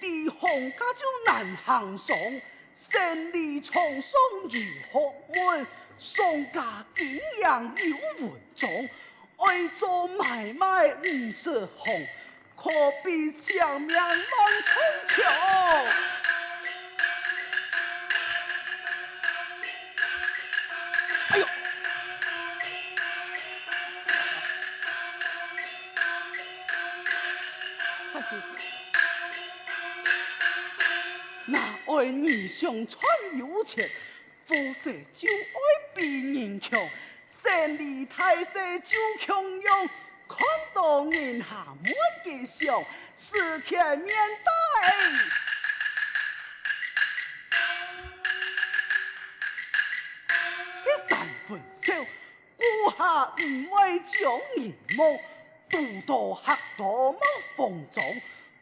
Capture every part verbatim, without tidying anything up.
知行家就難行商，生理場上有學問，商家經營有文章，愛做買賣毋識行，可比性命亂重重。哎喲！ 若愛你想賺有錢，貨色就愛比人強，生理大細就共樣，看到人下滿吉祥，事前面對。該三分愁， 顧客毋會將人望，堵到客多莫慌張，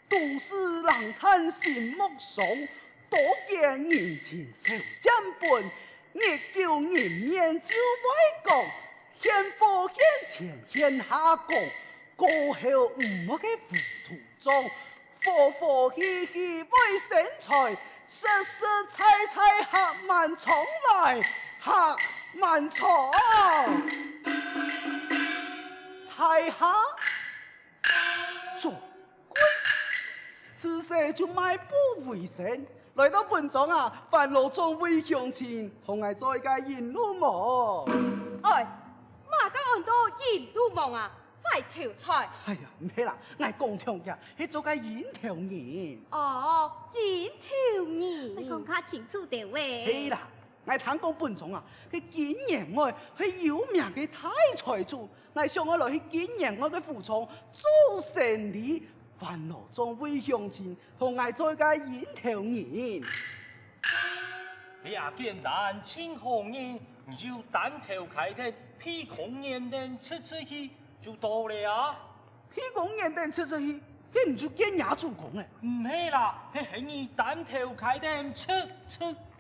都市冷淡心莫傷，多見人情少佔本，日久人言就會講，現貨現錢現下講，過後毋好个糊塗 裝，和和氣氣會生財，實實在在客滿倉來，客滿倉在下。掌櫃，此時就賣布為生，來到本莊啊，煩勞掌櫃鄉親，同𠊎做一個引路網。哎，麼个安到引路網啊？ 壞頭菜。哎呀，毋係啦，𠊎講暢个，係做個引頭人。哦，引頭人。你講較清楚兜喂。係啦，𠊎聽講本莊啊，該金員外係有名个大財主，𠊎想愛來去金員外个府中做生理，煩勞掌櫃鄉親，同𠊎做一個引頭人。 這簡單，盡好呢，你就擔頭開店，屁股眼等直直去，就到了啊。屁股眼等直直去，該毋就見若主公了？毋係啦，係喊你擔頭開店直直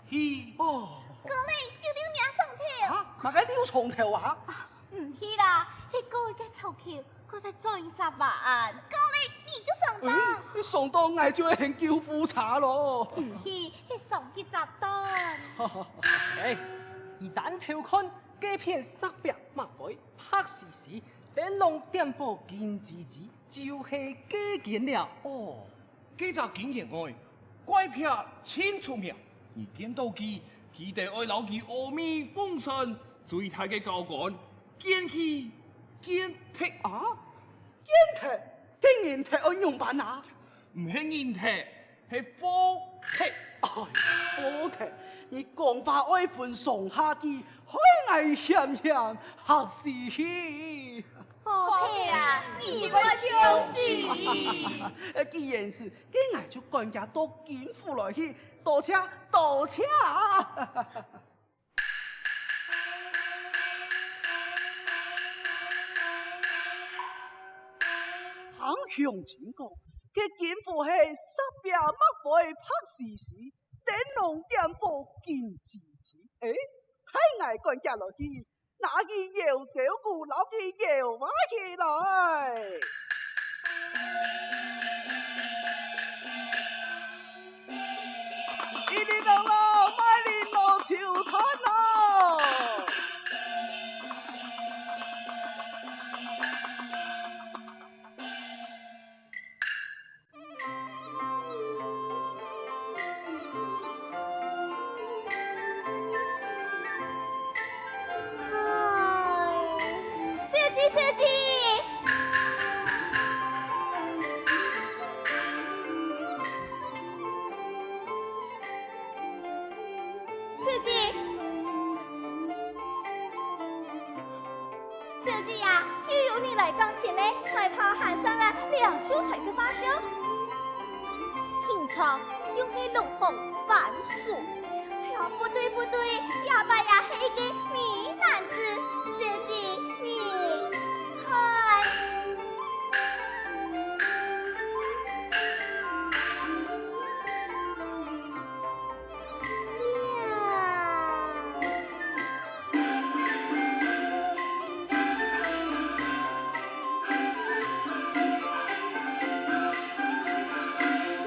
去。哦。過來，就在若上頭。啊，麼个樓上頭啊？啊，毋係啦，係過一個出口， 過再轉一隻彎。過來，你就上當。哎，上當，𠊎就係喊救護車咯。毋係，係上一隻段。哎，你擔頭看，該片石壁墨灰白絲絲，燈籠點火金炁炁，就係該間了。哦，該隻金員外，怪壁盡出名。你見到佢，記得愛摎佢阿姆奉上最大个交關，見佢 見忒。啊？見忒？該人忒愛仰般啊？毋係人忒，係貨忒。哎，貨忒，你講話愛分上下句，害𠊎險險嚇死去。貨忒啊，你會笑死。呃，既然係，該𠊎就趕佢到金府來去，多謝，多謝。 聽鄉親講，該金府係石壁墨灰白絲絲，燈籠點火金炁炁。哎，待𠊎趕佢來去，拿佢搖走鼓，摎佢搖啊起來。 一哩當咾，賣力咾，就斷咾！哎，小姐，小姐！ 小姐，小姐呀，又有人來講情咧，賣炮、閒衫啦，兩手揣个花銷。平常又係弄紅番薯。哎呀，不對，不對，這擺呀係一個美男子，小姐，你看。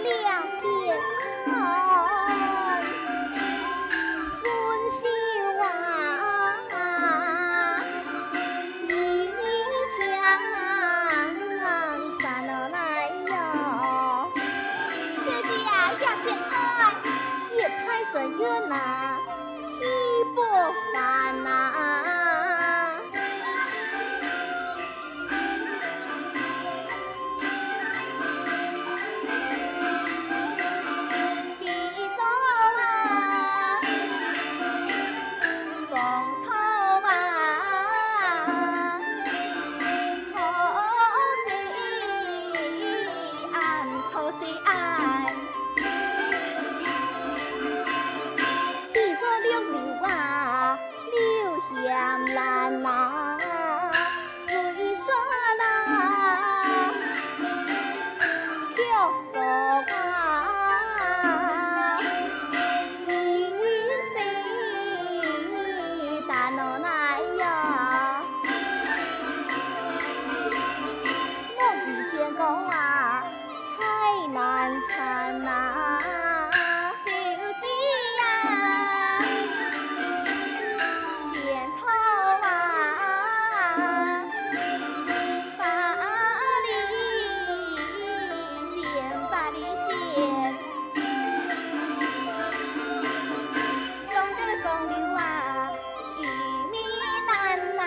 两远啊，一不烦啊。比作啊，风头啊，好西安，好西安。 比作柳柳啊，柳香兰啊，水仙啊，飘落啊，你心淡落来呀。莫比天高啊， 太难缠啊，小姐呀，仙桃啊，巴黎仙，巴黎仙，中国风流啊，玉米男啊。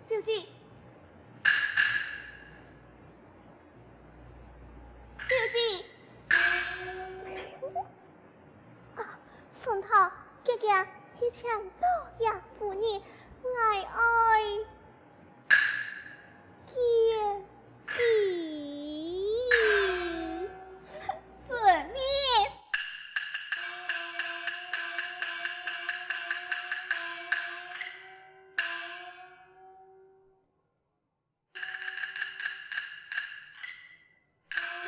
小姐，小姐，啊，春桃，遽遽去请老爷夫人，𠊎爱见你。遵命。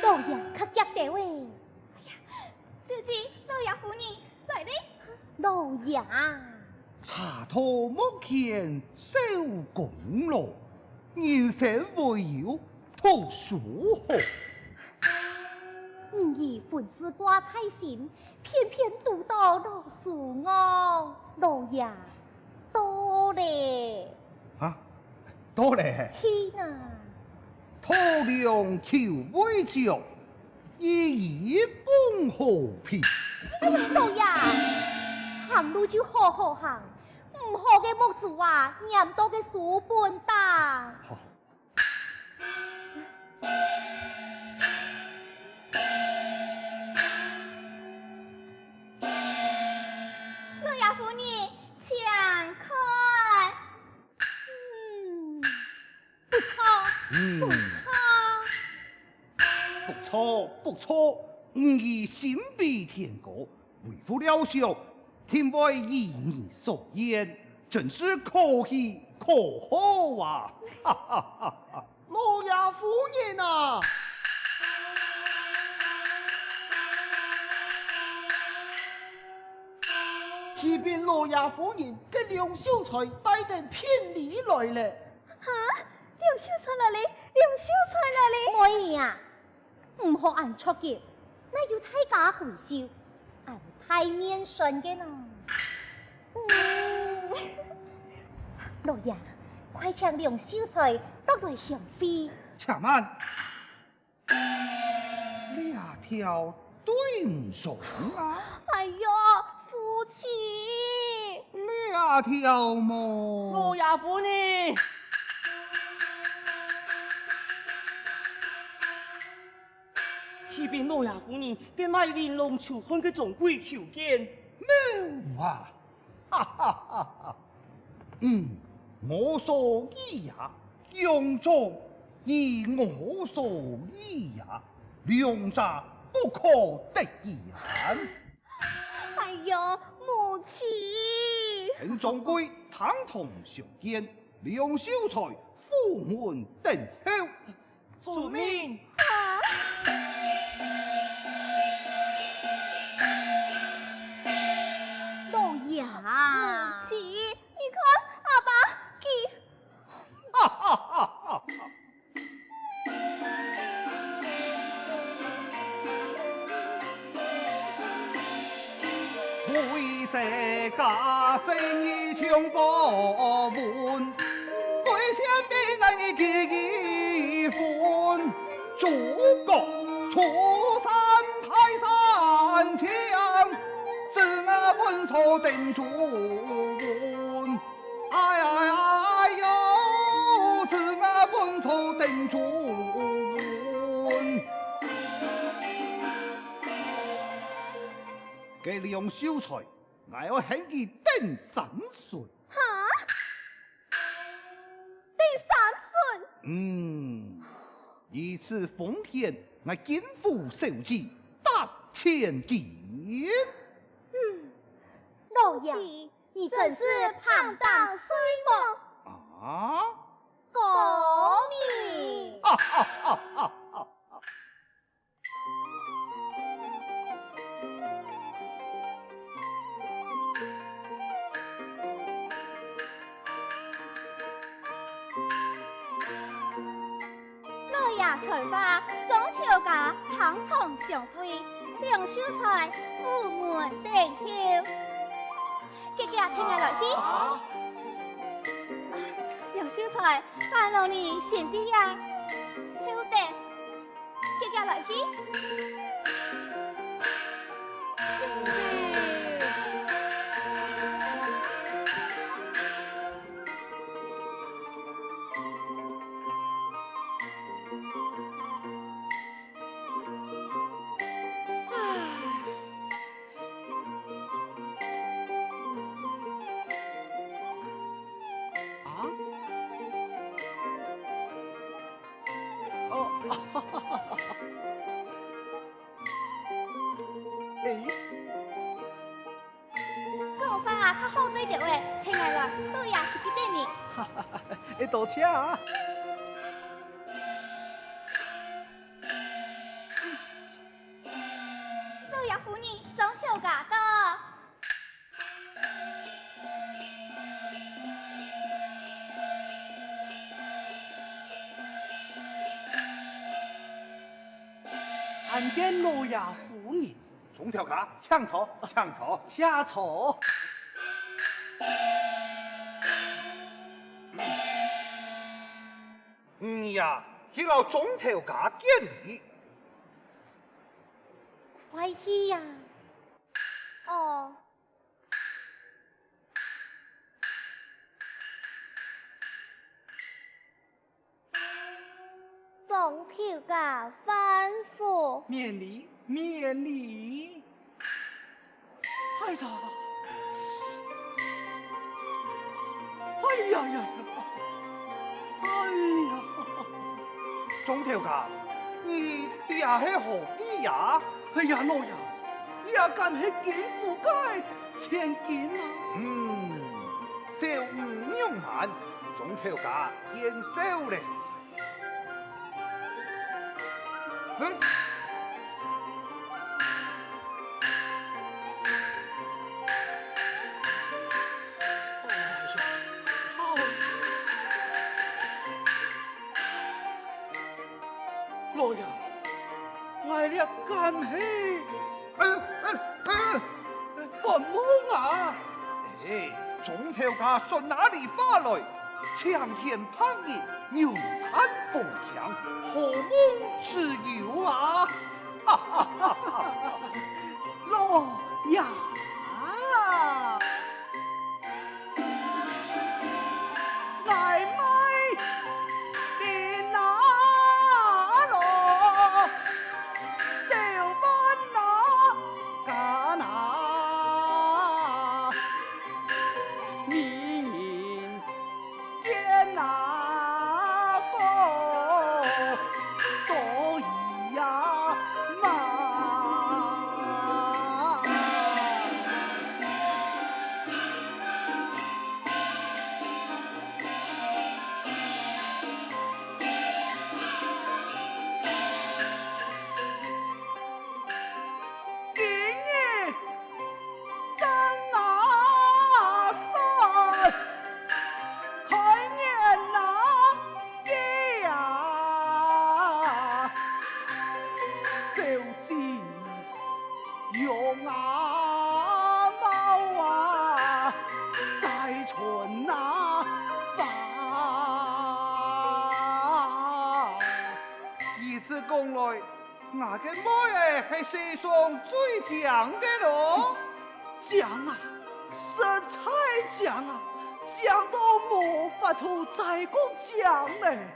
老爷，較遽兜仔。哎呀，小姐，老爷夫人，来哩。老爷。茶到木前收功勞，人生會有讀書好。你以本事掛在身，偏偏堵到老師哦。老爷，到咧。啊，到咧。去啊。 桃凉秋未著，一葉半好皮。哎呀，老爷，行路就好好行，毋好个目珠啊，黏到个書本頂。好。老爷夫人，请看。嗯。 不错，嗯。不错。不错，不错，你以身比天高，為父療傷，定會如你所願，真是可喜可賀啊！哈哈哈哈。老爺夫人啊！啟稟老爺夫人，該梁秀才帶等聘禮來了。哈？ 梁秀才來哩，梁秀才來哩！妹兒啊，毋好恁著急，哪有大家閼秀，恁大面算个呢？嗯。老爺，快請梁秀才落來相會。且慢！ 這條對毋上啊！哎喲，夫妻！這條嘛！老爺夫人！啟稟老爺夫人，該賣玲瓏手罈个掌櫃求見。無啊！ 哈哈哈哈！嗯，我所議呀，楊總與我所議呀，兩者不可得一言。哎喲，母親！陳掌櫃，堂堂相見，梁秀才府門等候。 遵命。啊！老爺啊！母親，你看，阿爸，佢……哈哈哈哈哈！為這家生意搶過門，為相該梁秀才，𠊎愛喊佢頂三巡。哈？頂三巡？嗯，以此奉獻，𠊎金府小姐，擔千金。嗯，老爺，你真是棒打細網。啊？高明。老爺傳話，莊頭家廳堂相會，梁秀才府門等候。遽遽跈𠊎來去。啊？梁秀才，煩勞你先在這，候等。 遽遽來去。啊？ 哦，哎。講話啊，較好對調仔，跈𠊎來，老爺就去等你。哎，多謝啊。老爺夫人，莊頭家到。 參見老爺夫人。莊頭家，請坐，請坐。請坐。你呀，去摎莊頭家見禮。𠊎去呀。哦。 莊頭家萬福。免禮，免禮。哎呀，哎呀呀呀！哎呀！莊頭家，你這係何意呀？哎呀，老爺，這敢係金府个千金啊！嗯， 小女容慢，莊頭家見笑咧。嗯。老爺，𠊎這敢係，呃，呃，呃，發夢啊！哎，莊頭家說哪裡話來？青天白日，龍騰鳳翔，何夢之有啊？哈哈哈哈！老爺！ 來買的那咯，走吧那，嘎那，迷人见那个多疑呀嘛。講來，𠊎个妹仔係世上最靚个咯。靚啊，實在靚啊，靚到無法度再講靚咧。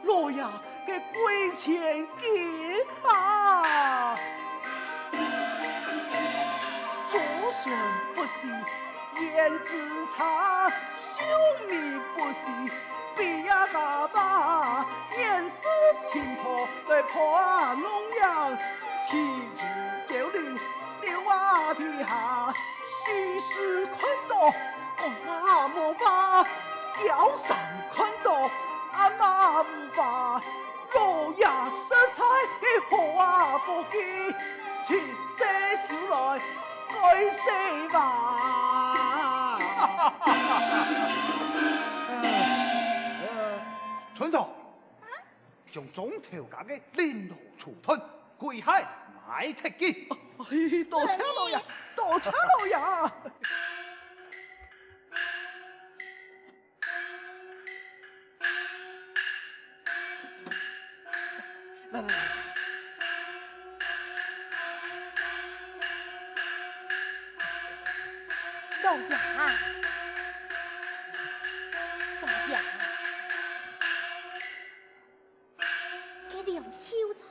老爺个貴千金啊！祖孫不死胭脂茶，秀美不死 比呀嘎巴，年事輕薄來破啊農藥，天雨交流流啊皮下，世事看到公啊無話，嬌生看到阿媽無話，老爺實在係好啊福氣，七世修來蓋世話。 春桃，將莊頭家个籬羅櫥斷，歸下賣忒佢。哎，多謝老爺，多謝老爺。來，來，來。老爺啊，老爺啊，該龍秀才。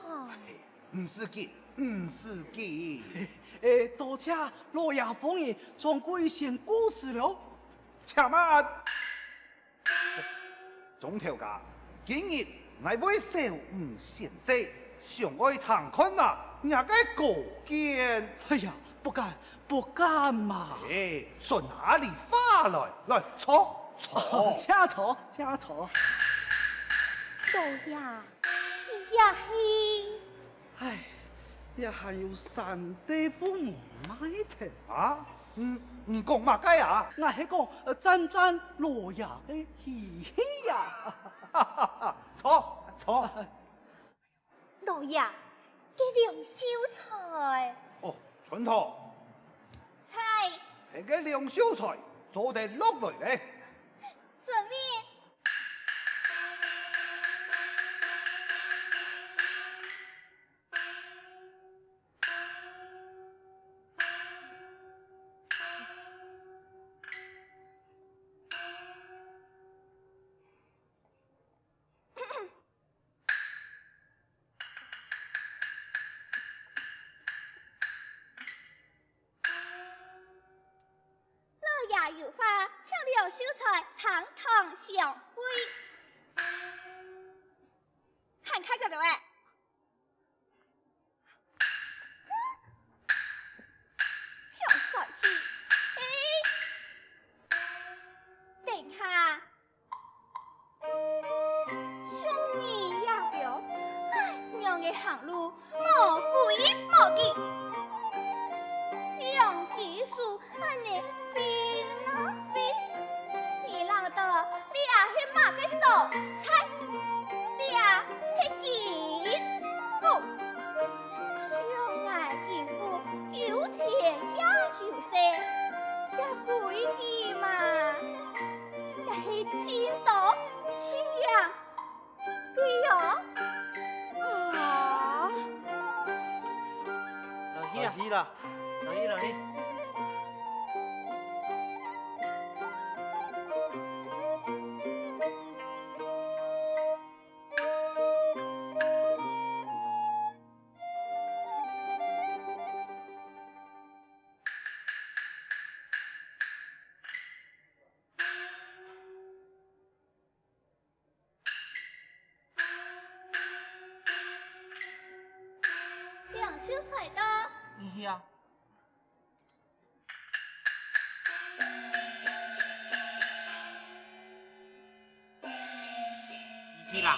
毋使緊，毋使緊。誒，多謝老爺夫人，掌櫃先告辭了。且慢！ 莊頭家，今日𠊎為小女先逝，想愛聽看啊若个高見。哎呀，不敢，不敢嘛。哎，說哪裡話來？來，坐，坐。哦，請坐，請坐。老爺，你也係 唉，這還有三垤屋無賣忒。啊？你，你講麼个啊？𠊎係講，呃，讚讚老爺个喜氣呀。坐，坐。老爺，該龍秀才。哦，春桃。在。該个龍秀才做得落來咧。遵命。 老爺有話，請龍秀才聽堂相會。還開个了哎！向帥氣，哎，等下， 像你這樣，哎，仰个行路，無規無矩。兩隻手恁呢飛啊飛，你恅著這係麼个所在？這係金屋。像𠊎金屋有錢也有勢，也規矩嘛。 也係盡多盡靚个哦。啊！來去啊！來去啦！來去，來去！ 龍秀才到。你去啊！你去啦！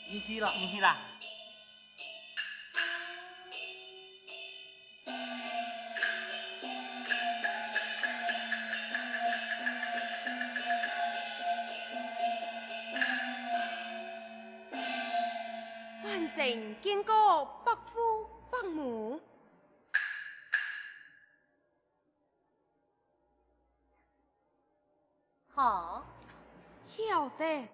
你去啦，你去啦。 晚生見過伯父伯母。好，曉得。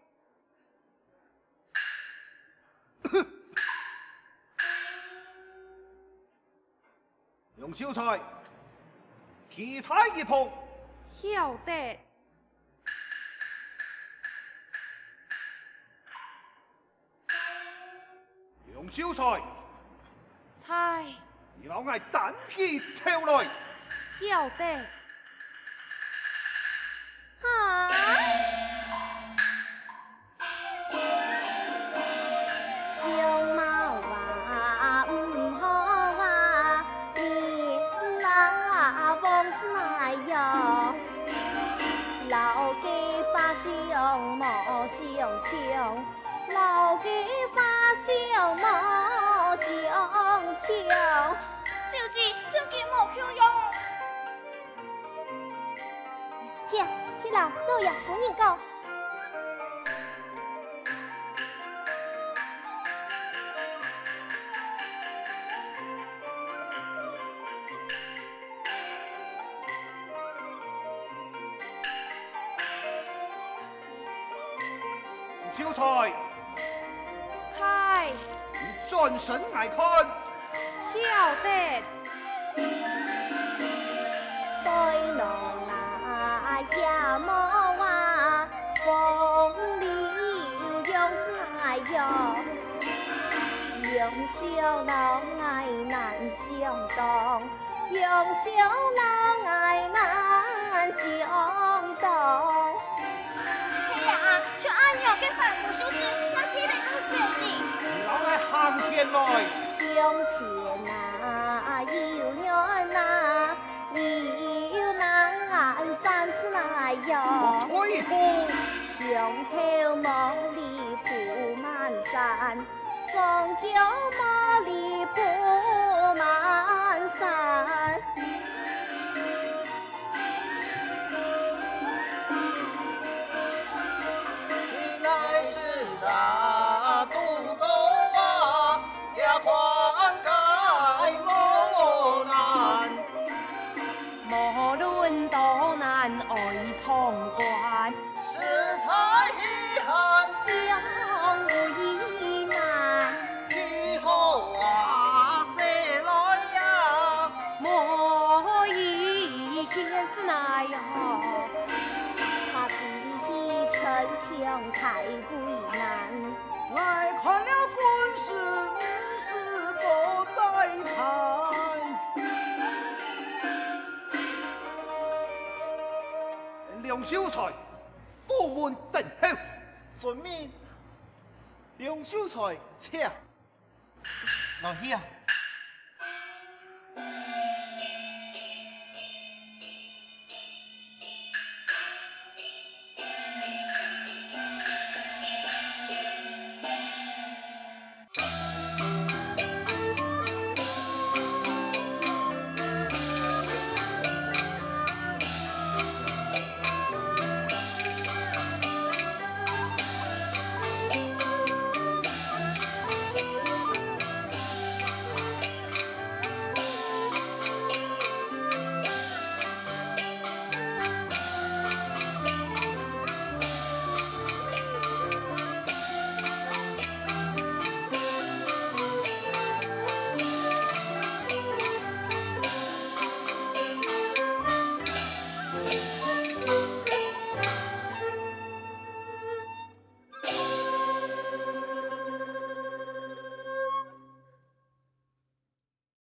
杨秀才，企在一旁。晓得。 杨秀才，在。你摎𠊎擔起頭來。曉得。啊！相貌啊，毋好啊，你那往是哪样？老个发相貌相像。 老个发相貌相像。小姐，真个无够用。去啊，去摎老爷夫人讲。秀才，在。你转身来看。晓得。对郎啊，也无话，风里有样是哪样？杨小郎，哎，难相当。 杨小郎，哎，难相当。哎呀，就恁样个凡夫俗子，哪比得過小姐？你摎𠊎行前來。向前啊，有遠啊，有南山是哪样？我退一步。向后望里布满山。 上高毛里布满山。你乃是大都头啊，也看该我难。 无论多难爱闯关，实在稀罕。两为难，你好啊，谁来呀？莫以见是哪样？他比起陈平太为难。 我看了本是五十个再谈。梁秀才，府门等候。遵命。梁秀才，请。老爷，